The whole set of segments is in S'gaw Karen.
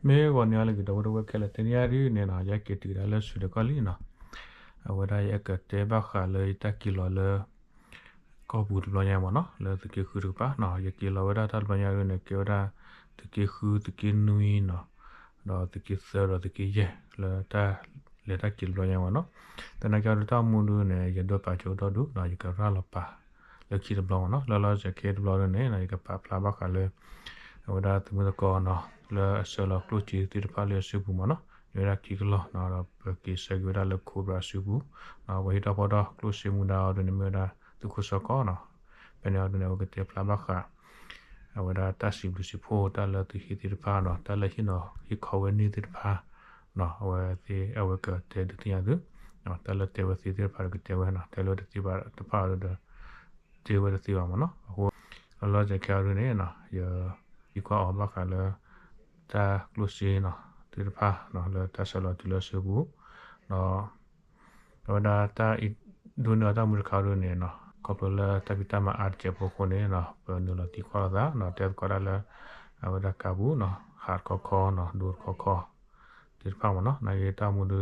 မ့ၢ်ဂီၤန့ၣ်အီၤလၢဂ့ၤ ဒီပုၢ်ဝဲၢ်ခဲလၢာ် တနံၤအံၤဒုန့ၣ်နီၤ ယဟဲက့ၤတုၤဒၣ်လၢ Sweden ကီၢ်လံနီၤ. အဝဲဒၣ်ယအဲၣ်ကတဲဘၣ်ဃးလၢယတၢ်က့ၤလီၤလၢ ကီၢ်ပူၤတဘျီညါမ့ၢ်နီၤ လၢသုးက့ဃုတကပၤနီၤ. ယက့ၤလီၤဝဲဒၣ်တၢ်တဘျီညါဒုန့ၣ် ကဲဝဲဒၣ်သုးက့ဃု သုးက့နွံနီၤ ဒီးသုးက့သၢဒီးသုးက့ယဲၢ် လၢတၢ်လဲၤတၢ်က့ၤတဘျီညါမ့ၢ်နီၤ. သနာ်က့အီၤဒု တၢ်အိၣ်မူဒုန့ၣ် ယဒိးပာ်ကၠိဒိၣ်ဒိၣ်ဒီး ယကရၢ်လီၤပာ်လၢခံတဘျီမ့ၢ်နီၤ. လၢလီၤစဲၤခဲတဘျီဒုန့ၣ် ယကပာ်ဖျါဘၣ်ဃးလၢ အဝဲဒၣ်သုးမုၢ်သကိးနီၤ လၢအဆှၢလီၤကျိၣ်စ့သ့ၣ်တဖၣ်လၢအစုပူၤမ့ၢ်နီၤ မ့ၢ်ဝဲဒၣ်ခံကလီၢ်နီၤ ဒီးပက့ၤဆှၢက့ၤဝဲဒၣ်လၢ Cobra အစုပူၤနီၤ. အဝဲဟ့ၣ်ထီၣ်ဖီၣ်ထီၣ်ကျိၣ်စ့မူဒါအီၤဒုန့ၣ် မ့ၢ်ဝဲဒၣ်သုးခိၣ်စီၤကီနီၤ. ဖဲန့ၣ်အီၤဒုန့ၣ် အဝဲကတဲဖျါဘၣ်ဃး အဝဲဒၣ်တၢ်စံးဘျုးစံးဖှိၣ်တၢ်လၢသုဟ့ၣ်သ့ၣ်တဖၣ်နီၤ တၢ်လၢဟ့ၣ်နီၤဟ့ၣ်ခီဝဲန့ၢ်သ့ၣ်တဖၣ်နီၤ အဝဲသ့ၣ် အဝဲကတဲဒုးသ့ၣ်ညါသု တၢ်လၢတဲဝဲသ့သ့ၣ်တဖၣ်ဒီးကတဲဝဲနီၤ တဲလၢတသ့ဘၣ်တဖၣ်အီၤဒုဒီး တဲဝဲတသ့ဘၣ်မ့ၢ်နီၤ. အဃိ လီၤလီၤစဲၤခဲအီၤဒုန့ၣ် ယ ယကွၢ်အီၤဘၣ်ဃးလၢ တၢ်ကျိၣ်စ့နီၤ သ့ၣ်တဖၣ်နီၤ လၢတၢ်ဆှၢလီၤတုၤလၢအစုပူၤ ဒီး အဝဲဒၣ်တၢ်အံၤ ဒိးန့ၢ်အီၤတၢ်မူတခါဒုန့ၣ်နီၤ ခီဖျိလၢတၢ်ဖံးတၢ်မၤအါတစဲးဖိအဃိန့ၣ်နီၤ ပနုာ်လီၤသံကွၢ်လိာ်သးနီၤ တဲသကိးဒၣ်လၢ အဝဲဒၣ်ကါပူၤနီၤ ဟးတခီခီနီၤ ဒိတခီခီ သ့ၣ်တဖၣ်မ့ၢ်နီၤ. နာ်က့တၢ်မူဒု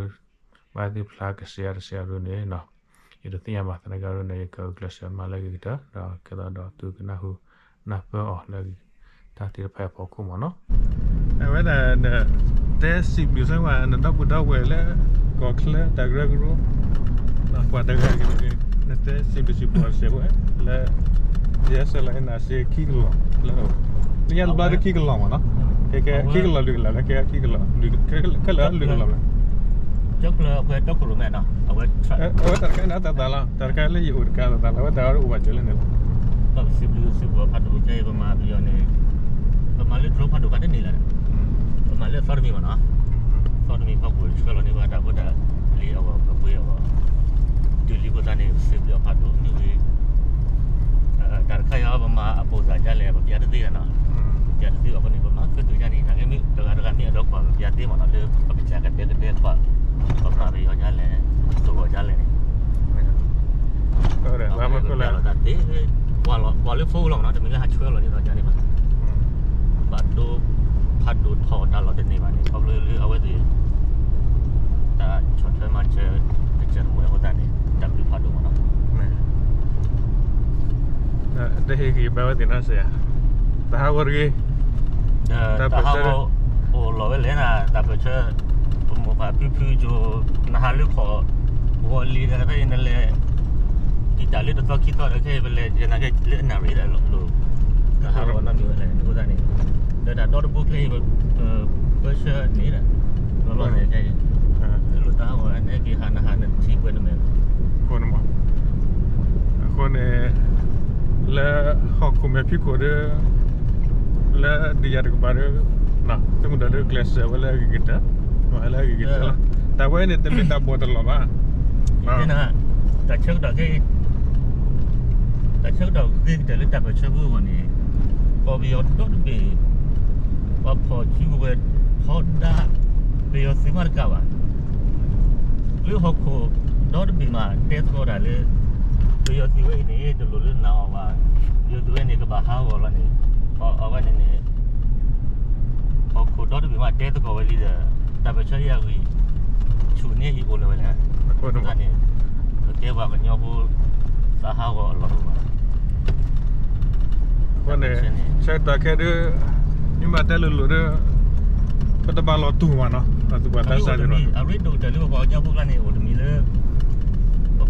ဘၣ်သ့ၣ်ဖျါကစဲး အါတစဲးအါဒုန့ၣ်နီၤ ယတသ့ၣ်ညါဘၣ် သနာ်က့အီၤဒုန့ၣ် ယကအုၣ်ကျဲးစၢးမၤလၢအဂ့ၤကတၢၢ် ဒီးကဲသးဒီးသုကနၢ်ဟူနၢ်ပၢၢ်အီၤလၢ တၢ်သ့ၣ်တဖၣ်အဖီခိၣ်မ့ၢ်နီၤ. အဝဲဒၣ် နတဲစံးဘျုးစ့ၢ်ကီး နဒီပုၢ်ဒီဝဲၢ်လၢ ကီၢ်ချၢတၢ်ကရၢကရိ ပှၤတဂၤဂ့ၤ နတဲစံးဘျုးစံးဖှိၣ်စ့ၢ်ကီး လၢ ယဲစၢလီၤနၤစ့ခံကလီၢ် လၢ လၢယတဘျီတခံကလီၢ်မ့ၢ်နီၤ ကဲ ခံကလီၢ်လွံၢ်ကလီၢ်လၢ ကဲခံကလီၢ် ခဲလၢာ်လွံၢ်ကလီၢ်လၢ ကၠီကျၢၤအခွဲးတီခိၣ်ရိၣ်မဲနီၤ အဝဲ အဝဲတၢ်တခါန့ၣ်တၢ်သးလီၤ တၢ်တခါလၢယအိၣ်တခါသးလီၤ အဝဲတၢ်အီၤအိၣ်ဘၣ်စၢၤလၢန့ၣ်လီၤ. ဘၣ်ပစံးဘျုးစံးဖှိၣ်ဖးဒိၣ်ခဲအံၤ ပမၤပယီၤန့ၣ် ပမၤလၢ drone ဖးဒိၣ်ခါတန့ၢ်လၢၤ ပမၤလၢသီတမံၤမ့ၢ်နီၤ သီတမံၤဖီခိၣ်ဆှၢလီၤန့ၢ်ဘၣ်တၢ်ဖိတၢ်လံၤအဂီၢ် ပပှ့ၤအဂီၢ် တုၤလံအဃိသတးန့ၣ် ပစံးဘျုးအီၤဖးဒိၣ်မ့ၢ်ဝံၤ တၢ်တခါအံၤ ပမၤအပိာ်သးဒ်လဲၣ် ပပျးတသ့ဘၣ်နီၤ ပပျးတသ့ဘၣ်အဃိန့ၣ် ပမၤခၢၣ်တုၤဒ်န့ၣ် နာ်က့မ့ၢ်တဂၤတဂၤမ့ၢ်အဒီကွၢ် ပပျးသ့မ့ၢ်နီၤ လၢပကစၢ်ကဒဲကဒဲကွၢ် ပမၤပယီၤဒ်လဲၣ် ပစိာ်ဂီၤဒ်လဲၣ်န့ၣ် ပှၤလၢ phone လီၤမ့ၢ်နီၤ တမ့ၢ်လၢဟးဆှၢလီၤန့ၢ်ဒီးဒ်န့ၣ်ဘၣ် ဘၣ်ဒိဖးဒိၣ်ထီၣ်တၢ်လီၤတန့ၢ်ဘၣ်န့ၣ် ခီဖျိလၢအဝဲသ့ၣ် တၢ်ဆီၣ်ထွဲမၤစၢၤ ကစၢၢ်တမှဲၤအဃိသတးန့ၣ် တၢ်ဘျုးဖးဒိၣ်မ့ၢ်နီၤ တဟ့ၣ်ဂံၢ်ဘါဝဲသ့ၣ်နီၤစ့ၢ်ဧါ တၢ်ဟးဂီၤတဂ့ၤ တၢ်ဟးဂီၤအိၣ်လီၤဝဲလဲၣ်နၤ တၢ်ပၢၢ်ဆၢ ပမိၢ်ပၢ်ဖံဖုကၠိ နဟးလၢခီၣ် ဂီၤလံဒီးဖဲအံၤနလဲၤ တံာ်တာ်လၢတသီခံသီဒီးခဲအံၤပလဲၤ ယနာ်က့လၢအနၣ်ရံၣ်ဒီးလီၤ တၢ်ဟးဂီၤနီတမံၤဝဲလဲၣ် အဃိသတးန့ၣ် ဒီးတၢ်ဒီတဘိကျဲအံၤ ပၢၢ်ဆၢန့ၣ်ဒီး လီၤလီၤဆဲးခဲအံၤ လၢလိာ်တၢ်ဟးဂီၤန့ၣ်က့ၤဟးနဟးနထံၣ်ပှဲၤတမဲာ် အဃိန့ၣ် လၢဟီၣ်ခိၣ်မဲာ်ဖံးခိၣ်ဒီး လၢဒုးယၤတကပၤဒီး သုးမုၢ်ဒိၣ်ဒီးကျဲးစၢးဝဲလၢအဂ့ၤကတၢၢ် မ့ၢ်လၢအဂ့ၤကတၢၢ်လီၤ တၢ်ဝဲန့ၣ်တမ့ၢ်တၢ်ဘှီၣ်တလီၢ်ဘၣ် တၢ်ဆၢကတီၢ်ခဲအံၤ တၢ်ဆၢကတီၢ်ဂ့ၤကတၢၢ်လၢတၢ်ပၢၢ်ဆၢဖိအဂီၢ်န့ၣ် ပှၤပယီၤဒီတဘ့ၣ် ပှၤဖီၣ်စုကဝဲၤထီဒါ ပယီၤသုးမးတကးဘၣ် လၢဟီၣ်ခိၣ်ဒီတဘ့ၣ်မး တဲသကိးတၢ်လၢ ပယီၤသုးဝဲအံၤန့ၣ် တလိၣ်လၢနာ်အီၤဘၣ် ပယီၤသုးဝဲန့ၣ် ကဘၣ်ဟးဂီၤလီၤန့ၣ် အဝဲန့ၣ်န့ၣ် ဟီၣ်ခိၣ်ဒီတဘ့ၣ်မး တဲသကိးဝဲလံဒီး တၢ်ပၢၢ်ဆၢအံၤအဂံၢ်ဆူၣ်န့ၢ်အံၤအိၣ်လၢၤဝဲလဲၣ် အဃိန့ၣ် ပကဲပှၤကညီဖိ သးဟးဂီၤအလီၢ်တအိၣ်ဘၣ် အဃိန့ၣ် ဆၢကတီၢ်ခဲဒုး မ့ၢ်ဘၣ်တဲလိၤလိၤဒီး ပတဘၣ်လီၤတူာ်ဘၣ်နီၤ ပှၤသူၣ်ပှၤသးစၢ်န့ၣ်လီၤ အရ့ဒိၣ်ကတၢၢ်လၢပပှၤကညီဖိကျါန့ၣ် အိၣ်တမံၤလၢ ပ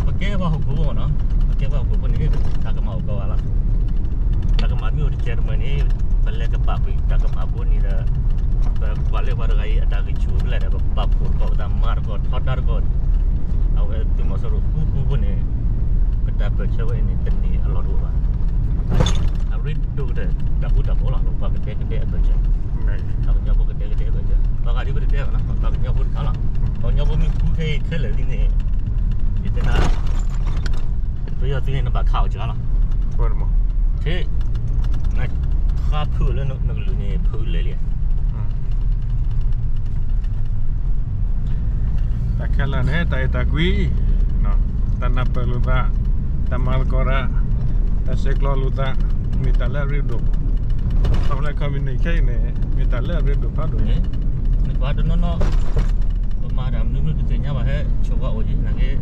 ကဲပှၤဟီၣ်ခိၣ်ဖိနီၤ ပကဲပှၤဟီၣ်ခိၣ်ဖိန့ၣ် တၢ်ကမၣ်အိၣ်ကီးဂၤလီၤ တၢ်ကမၣ်မ့ၢ်အိၣ်တစဲးတမှဲၤန့ၣ် ပလဲၤကပာ်ကွံာ်တၢ်ကမၣ်ဖိန့ၣ်ဒီး ပပှၤလၢပှၤတဂၤအံၤ အတၢ်ဂံၢ်ဆူၣ်အိၣ်ဖဲလဲၣ်ဒီး ပပာ်ဖှိၣ်တကီၢ် ပတၢ်မၤတကီၢ် ထီဒါတကီၢ် အဝဲသုးမီၤစိရိၤဃူဃူဖိန့ၣ် ပတၢ်ပၢၢ်ဆၢဝဲအံၤန့ၣ် တန့ၢ်အလီၢ်တအိၣ်ဘၣ် အရ့ဒိၣ်ကတၢၢ် တၢ်ဃူတၢ်ဖိးလီၤ ပှၤကဒဲကဒဲအပၢၢ်ဆၢ ပှၤကညီဖိကဒဲကဒဲအပၢၢ်ဆၢ ပှၤဂၤဒ်ပတတဲဘၣ်နီၤ ပှၤကညီဖိတခါလီၤ ပှၤကညီဖိမ့ၢ်ဃူခဲအံၤခဲလၢာ်လံန့ၣ် ယတဲနၤ ပယီၤသုးန့ၣ် နဘၣ်ခးအီၤစှၤလီၤ ထဲ နဃါဖုးလၢနကလုာ်န့ၣ် ဖုးလဲၣ်လံ တၢ်ခဲလၢာ်န့ၣ် တၢ်အဲၣ်တၢ်ကွံ, တၢ်နၢ်ပၢၢ်လိာ်သး, တၢ်မၤသကိးတၢ်, တၢ်ဆဲးကျိးလိာ်သး, မ့ၢ်တၢ်လၢအရ့ဒိၣ်. လၢခီပနံၣ်ခဲအံၤန့ၣ် မ့ၢ်တၢ်လၢအရ့ဒိၣ်ဖးဒိၣ်န့ၣ် နကွၢ်တနီၤနီၤ ပမၤတၢ်မနုၤမနုၤတသ့ၣ်ညါဘၣ် ဟဲဆိၣ်ပှၤအိၣ်ယံၤ နာ်က့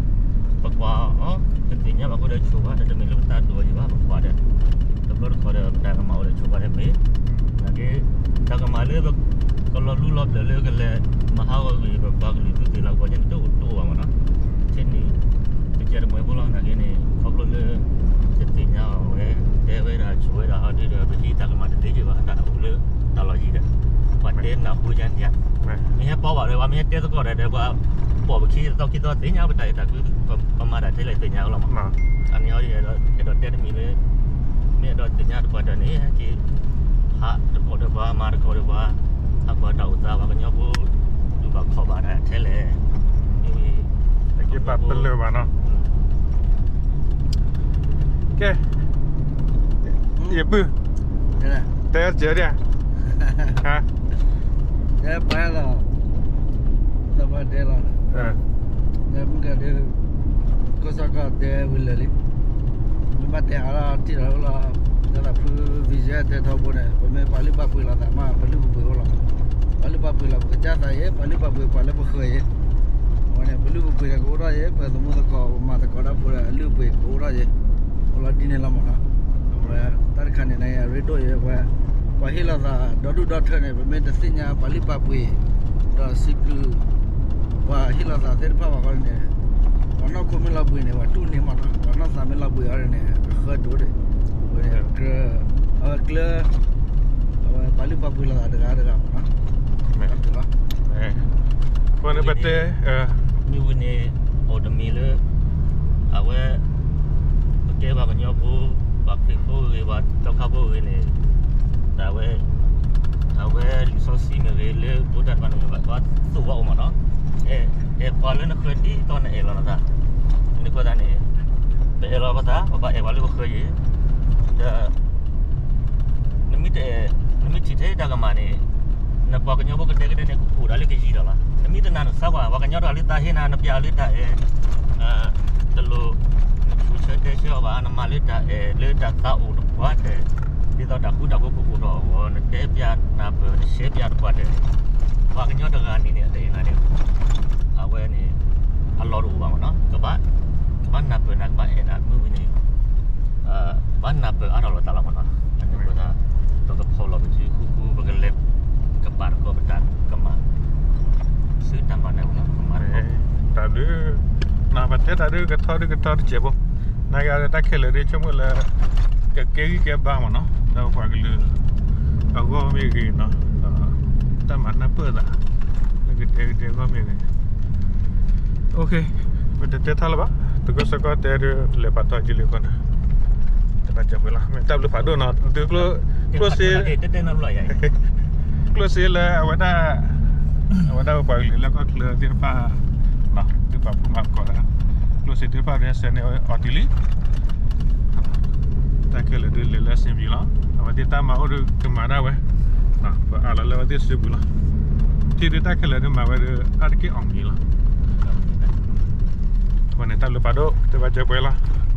ပကွၢ်အီၤ တသ့ၣ်ညါဘၣ်အဃိဒီးဆိၣ်ပှၤ တမ့ၢ်လၢပသးဒိၣ်ယံၤဘၣ် ပကွၢ်ဒီး တဘျီတခီၣ်ဒီး ပတၢ်ကမၣ်အိၣ်ဒီးဆိၣ်ပှၤဒီးမ့ၢ် နာ်က့ တၢ်ကမၣ်လၢ ကလီၤလူလီၤဘျၢၣ်လၢကလဲၤမၤဟးဂီၤကွံာ် ပပှၤကလုာ်သုးသ့ၣ်လီၤကပီၤညါန့ၣ် တအိၣ်တအိၣ်ဘၣ်မးနီၤ ထဲန့ၣ် ပကဲတမှဲၤဖိလီၤ နာ်က့န့ၣ် ခီဖျိလၢ တသ့ၣ်ညါအီၤဝဲ တဲဝဲဒၣ်ဆိၣ်ဝဲဒၣ်ဟီဒ်ဒီး ပဟံးတၢ်ကမၣ်တသ့က့ၤဘၣ် တၢ်အိၣ်လၢတၢ်လီၢ်ယံၤဒီး ပှၤတဲနၢ်ဟူယါန့ၣ်ဧါ မ့ၢ်ဟဲပီဘၣ်ဒီး ပှၤမ့ၢ်ဟဲတဲသကိးဒီး ပှၤပိာ်ပခံသီခံသီသ့ၣ်ညါပတၢ်အဲၣ်တၢ်ကွံ ပမၤတၢ်ထဲလဲၣ်သ့ၣ်ညါလီၤမး အန့ၣ်အီၤ အဲၣ်ဒိးတဲတမံၤလၢ မ့ၢ်အဲၣ်ဒိးသ့ၣ်ညါတပှၤတၢၢ်န့ၣ် ဟဲက့ၤ ဟးတကိးဒီးပှၤ မၤတကိးဒီးပှၤ ဟးကွၢ်တၢ်အိၣ်သး ပှၤကညီဖိ ဒုးဘၣ်ခီၣ်ဘၣ်တၢ်ထဲလဲၣ် မ့ၢ်ဝံၤ တက့ၤဘၣ်ပလၢၢ်ဘၣ်နီၤ ကဲ ယပုၢ် တဲစဲးဒၣ် တဲပှၤလီၤ သပှၢ်တဲလီၤ မုၢ်ကဒု ကစၢ်ကီၢ်တဲဝံၤလၢာ်လံ မ့ၢ်ဘၣ်တဲအါထီၣ်ထံၣ်လီၤလီၤ လၢသးဖု vision တဲထီဘိန့ၣ် ပမ့ၢ်ပာ်လုၢ်ပာ်ပှ့ၤလိာ်သးမး ပလုၢ်ပပှ့ၤအိၣ်လီၤ ပာ်လုၢ်ပာ်ပှ့ၤလီၤ ပကစၢ်သးအံၤ ပာ်လုၢ်ပာ်ပှ့ၤပှၤလၢပဃၢၤအံၤ အဝဲန့ၣ် ပလုၢ်ပပှ့ၤဒီးကအိၣ်ထီၣ်အံၤ ပသမူသကိး ပမၤသကိးတၢ်ဖိဒီးအလုၢ်အပှ့ၤကအိၣ်ထီၣ်အံၤ အိၣ်လီၤဒ်န့ၣ်လီၤမးနီၤ အဝဲ တၢ်တခါန့ၣ် နအရ့ဒိၣ်အံၤ အဝဲ ပှၤဟ့ၣ်လီၤသးဒီဒူၣ်ဒီထၢန့ၣ် ပမ့ၢ်တသ့ၣ်ညါပာ်လုၢ်ပာ်ပှ့ၤ ဒီးစံးဘျုး ပှၤဟ့ၣ်လီၤသးသ့ၣ်တဖၣ်ဘၣ်ဃီန့ၣ် ပှၤနီၢ်ခိမ့ၢ်လီၤဘှံးန့ၣ် ပှၤတူၢ်န့ၢ်မးနီၤ ပှၤနီၢ်သးမ့ၢ်လီၤဘှံးအီၤန့ၣ် ကဃၢဒိၣ်ဒံး အဝဲ အဝဲကျၢ အဝဲပာ်လုၢ်ပာ်ပှ့ၤလိာ်သးတဂၤတဂၤမးနီၤ အဃိန့ၣ်ပတဲ မ့ၢ်ဝံၤန့ၣ် အိၣ်တမံၤလၢ အဝဲ ပကဲပှၤကညီဖိ ပှၤခရံာ်ဖိဂ့ၤ ပှၤသီခါဖိဂ့ၤန့ၣ် တၢ်ဝဲ အဝဲလံာ်စီဆှံမ့ၢ်ဂ့ၤ လၢဖိတၢ်တဖၣ်န့ၣ် ပှၤသိၣ်ဝဲအိၣ်မးနီၤ အဲၣ်ပှၤလၢနဃၢၤဒ်သိးနအဲၣ်လီၤနသး န့ၣ်အဃိသတးန့ၣ် ပအဲၣ်လီၤပသး ပဘၣ်အဲၣ်ပှၤလၢပဃၢၤယံၤ ဒီး နမ့ၢ်တအဲၣ် နမ့ၢ်ထံၣ်ထဲတၢ်ကမၣ်န့ၣ် နပှၤကညီဖိကဒဲကဒဲန့ၣ် ကအိၣ်ဒၣ်လၢကယံၤဒီးလီၤ နမ့ၢ်တနာ်နသးပှၢ် ပှၤကညီတဂၤလၢတၢ်ဟ့ၣ်နၤ နပျဲအီၤလၢတၢ်အဲၣ် တလိၣ် နဆူၣ်ဆၢတဲဆၢအီၤဘၣ် နမၤလၢတၢ်အဲၣ်လၢတၢ်သးအိၣ်တပှၢ်တဲ ဒ်သိးတၢ်ဃူတၢ်ဖိးကအိၣ်ထီၣ်အဂီၢ် နတဲပျဲနၢ်ပၢၢ် နရှဲပျဲတပှၢ်တဲ ပှၤကညီတဂၤန့ၣ်န့ၣ် အတအဲၣ်နၤန့ၣ် အဝဲန့ၣ် အလီၢ်တအိၣ်ဘၣ်မးနီၤ ကဘၣ် ကဘၣ်နၢ်ပၢၢ်နၤ ကဘၣ်အဲၣ်နၤ မ့ၢ်ဝံၤန့ၣ် ဘၣ်နၢ်ပၢၢ်အါထီၣ်လိာ်သးလီၤမးနီၤ အန့ၣ်အဃိသတး ပကဖီၣ်လီၤပစုဃူဃူ ပကလဲၤ ကပာ်တကီပတၢ်ကမၣ် ဆူတၢ်မၤနၢၤမးနီၤ ကမၣ်တကီ တၢ်ဘျုး ပတဲတၢ်ဒုးကထီဒုးကထီတစဲးဖိ နာ်က့ဒီးတၢ်ခဲလၢာ်ဒုးဆိကမိၣ်လၢ ကကဲဂံၢ်ကဲဘါမးနီၤ ဒီးပှၤကလုာ် အဂီၢ်မ့ၢ်ဂ့ၤနီၤ ဒီးတၢ်မၤနၢ်ပၢၢ်သး လၢကဒဲကဒဲအဂီၢ်မ့ၢ်ဂ့ၤ ပတတဲထီၣ်လၢၤဘၣ် သုးခိၣ်စီၤကီၢ်တဲဒုး လဲၤပာ်တီၢ်က့ၤလံအဃိန့ၣ် တဘၣ်စၢၤပှဲၤလီၤ မ့ၢ်တၢ်ဘျုးဖးဒိၣ်နီၤ သုကျိၣ်စ့ ကျိၣ်စ့လၢအဝဲဒၣ် အဝဲဒၣ်ပပှၤကလုာ်လၢကီၢ်ချၢသ့ၣ်တဖၣ် သုပာ်ဖှိၣ်မၤသကိးတၢ် ကျိၣ်စ့သ့ၣ်တဖၣ်ဒုးစဲးန့ၢ်အီၤတုၤလံ တၢ်ခဲလၢာ်ဒုးလဲၤလၢအဆင်ပြေလီၤ အဝဲသ့ၣ်တၢ်မၤအိၣ်ဒုးကမၤဒၣ်ဝဲ ပအးလီၤလၢအဝဲသ့ၣ်စုပူၤလီၤ ထံၣ်ဒုးတၢ်ခဲလၢာ်ဒုးမၤဝဲဒုး အါတက့ၢ်အီၣ်မံၤလီၤ အဃိန့ၣ် တၢ်ဘျုးဖးဒိၣ် တဘၣ်စၢၤပှဲၤလီၤ